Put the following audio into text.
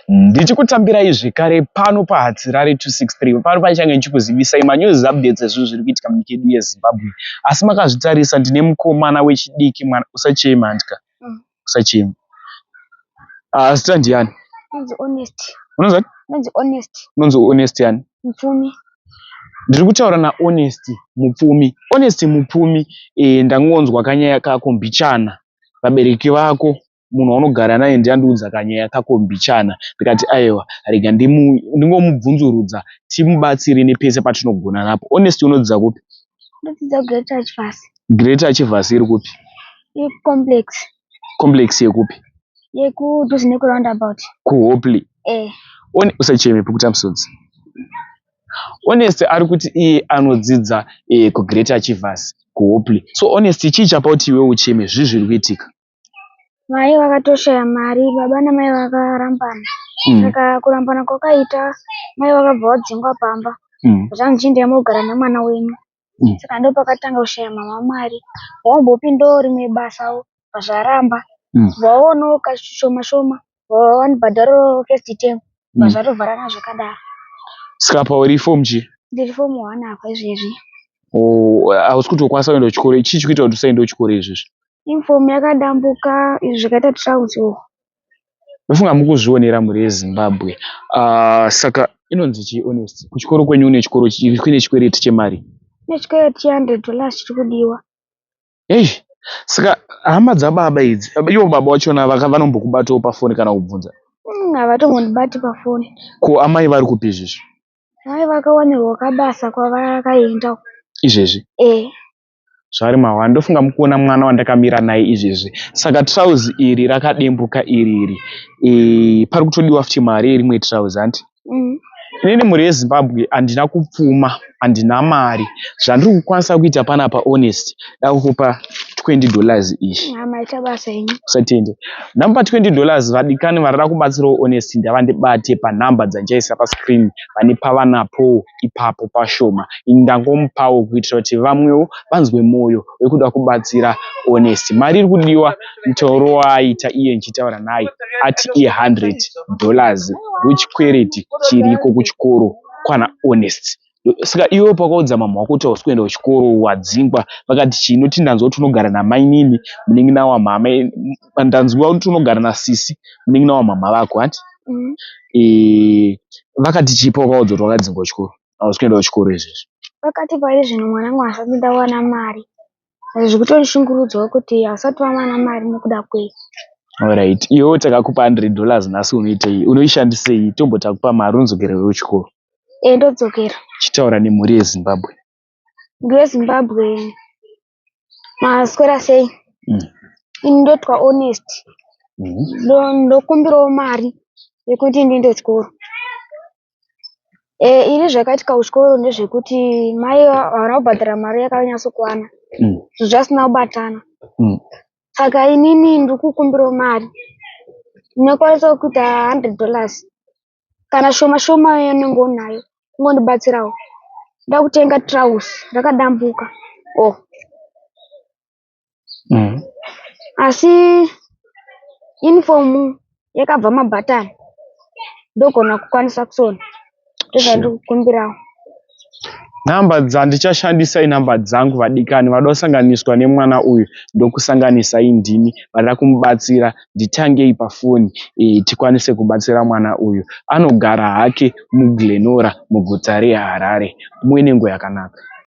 Ndichikutambirai zvekare pano paHatirare 263 pano pachange ndichikuzivisai manews updates ezvinhu zviri kuitika munyika yedu yeZimbabwe. Asi makazvitarisa ndine mukomana wechidiki mwana usachema handika usachema. Zita ndiyani? Unonzi Honest. Unonzi? Unonzi Honest. Unonzi Honest yani? Mupfumi. Ndiri kutaura naHonest Mupfumi. Honest Mupfumi ndangonzwa kanyaya kako mbichana. Vabereki vako munhu waunogara naye ndiye andiudza kanyaya kako mbichana. Ndikati aiwa rega ndingomubvunzurudza timubatsire nepese patinogona napo. Honest unodzidza kupi? Ndodzidza Great Achievers. Great Achievers iri kupi? Complex. Complex yekupi? Yekudhuze nekuroundabout. KuHopley. Eh. Usacheme pukuta musodzi. Honest ari kuti iye anodzidza kuGreat Achievers kuHopley. So Honest chii chapa kuti iwe ucheme? Zvii zviri kuitika? Mai vakatoshaya mari, baba namai vakarambana. Saka kurambana kwakaita mai vakabva vadzingwa pamba. Zvanzi chiendai mogara nemwana wenyu. Saka ndopakatanga kushaya mama mari. Wambopindawo rimwe basawo zvaramba. Vaonawo kashoma shoma vanibhadharawo first term zvatovharana zvakadaro. Saka pauri form chii? Ndiri form 1 apa izvezvi. Oh, hausi kutokwanisa kuenda kuchikoro. Chii chikuita kuti usaende kuchikoro izvezvi? Uniform yakadambuka izvi zvakaita trouse. Ndofunga mukuzvionera mhuri yeZimbabwe. Saka inonzi chii Honest? Kuchikoro kwenyu une chikoro kune chikwereti chemari? Kune chikwereti che$100 chiri kudiwa. Hey, saka hama dzababa idzi, ivo baba vachona vanombokubatawo pafoni kana kubvunza? Havatombondibati pafoni. Ko amai vari kupi izvezvi? Mai vakawanirwa kabasa kwavakaenda. Izvezvi? Eh. Zvari mahwani. Ndofunga mukuona mwana wandakamira naye izvezvi. Saka trouse iri rakadembuka iri iri. Pari kutodiwa futi mari yerimwe trouse hanti? Inini mhuri yeZimbabwe handina kupfuma, handina mari. Zvandiri kukwanisa kuita panapa Honest, ndakukupa $20 iyi. Maita basa henyu. Usatende. Ndamupa $20 vadikani varida kubatsirawo Honest ndavandibate panhamba dzandichaisa pascreen vane pavanapowo ipapo pashoma. Ini ndangomupawo kuitira kuti vamwewo vanzwe moyo wekuda kubatsira Honest. Mari iri kudiwa mutauro waaita iye ndichitaura naye ati i$100 ndochikwereti chiriko kuchikoro kwana Honest. Saka iwe pakaudza mama wako kuti hausi kuenda kuchikoro wadzingwa vakati chii noti ndanzwa kuti unogara namainini munin'ina wamama ndanzwa kuti unogara nasisi munin'ina wamama vako hanti? Vakati chii pawakaudza kuti wakadzingwa kuchikoro hausi kuenda kuchikoro izvezvi? Vakati pari zvino mwanangu asati ndawana mari. Zvekutondishungurudzawo kuti hausati wawana mari nekuda kwei. Alright, iwewe takakupa $100 nhasi unoitei? Unoishandisei? Tombotakupa mari unodzokera kuchikoro. Ndodzokera. Chitaura nemhuri yeZimbabwe. Mhuri yeZimbabwe maswera sei? Ini ndotwa Honest. Ndokumbirawo mari yekuti ndiende kuchikoro. Ini zvakaitika kuchikoro ndezvekuti mai havana kubhadhara mari yakanyatsokwana. Zvinhu zvasina kubatana. Saka inini ndiri kukumbirawo mari. Ndinokwanisa kuita $100 kana shoma shoma yaunenge unayo ungondibatsirawo. Ndoda kutenga trouse rakadambuka. Asi uniform yakabva mabhatani ndogona kukwanisa kusona. Ndozvandiri kukumbirawo. Nhamba dzandichashandisa inhamba dzangu vadikani vada kusanganiswa nemwana uyu ndokusanganisai ndimi vada kumubatsira nditangei pafoni tikwanise kubatsira mwana uyu. Anogara hake muGlenora muguta reHarare. Muve nenguva yakanaka.